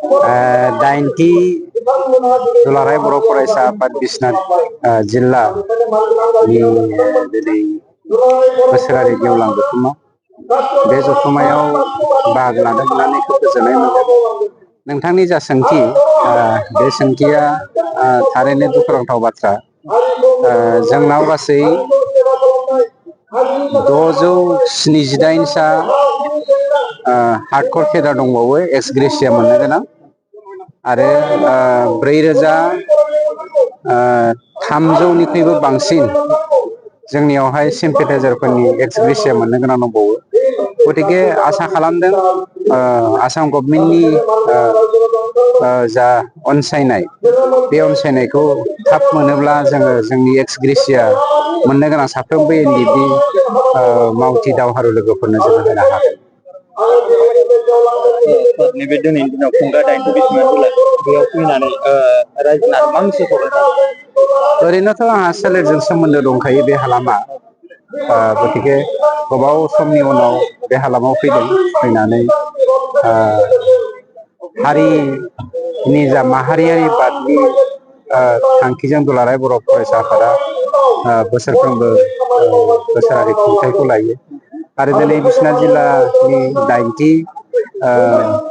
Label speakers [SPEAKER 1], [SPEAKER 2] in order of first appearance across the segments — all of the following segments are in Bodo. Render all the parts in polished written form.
[SPEAKER 1] दाइनथि दुलाराय बर' फरायसा आफाद बिश्वनाथ जिल्लानि दिनै बोसोरारि गेवलां जथुम्मा बे जथुम्मायाव बाहागो लानो मोननानै खोब गोजोननाय मोनदों। नोंथांनि जा सोंथि बे सोंथिया थारैनो दुखुनांथाव बाथ्रा। जोंनाव गासै 678 सा हार्डकर केडार दंबावो एक्स ग्रेसिया मोननो गोनां आरो 4300निख्रुइबो बांसिन जोंनियावहाय सिम्पेटाइजारफोरनि एक्स ग्रेसिया मोननो गोनां दंबावो। गतिके आसा खालामदों आसाम गभर्नमेन्टनि जा अनसायनाय बे अनसायनायखौ थाब मोनोब्ला जोङो जोंनि एक्स ग्रेसिया मोननो गोनां साफ्रोमबो एनडिएफबि मावथि दावहारु लोगोफोरनो जोङो होनो हागोन।
[SPEAKER 2] नैबे दिनैनि दिनाव खुंग्रा 9थि बिश्वनाथ जिल्ला बेयाव फैनानै रायजोना मा मेसेज हरनो?
[SPEAKER 1] ओरैनोथ' आंहा सोलेरजों सोमोन्दो दंखायो बे हालामा। गतिके गोबाव समनि उनाव बे हालामाव फैनानै हारिनि जा माहारियारि बादनि थांखिजों दुलाराय बर' फरायसा आफादा बोसोरफ्रोमबो बोसोरारि खुंथायखौ लायो आरो दिनै बिश्वनाथ जिल्लानि 9थि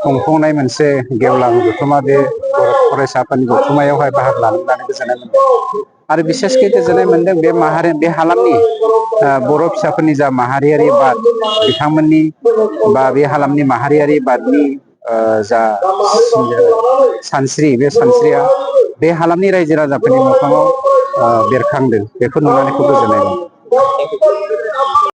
[SPEAKER 1] खुंफुंनाय मोनसे गेवलां जथुम्मा बे बर' फरायसा आफादनि जथुम्मायावहाय बाहागो लानो मोननानै गोजोननाय मोनदों आरो बिसेसकै गोजोननाय मोनदों बे हालामनि बर' फिसाफोरनि जा माहारियारि बाद बिथांमोननि बा बे हालामनि माहारियारि बादनि जा सानस्रि बे सानस्रिया बे हालामनि रायजो राजाफोरनि मोखाङाव बेरखांदों। बेखौ नुनानै खोब गोजोननाय मोनदों।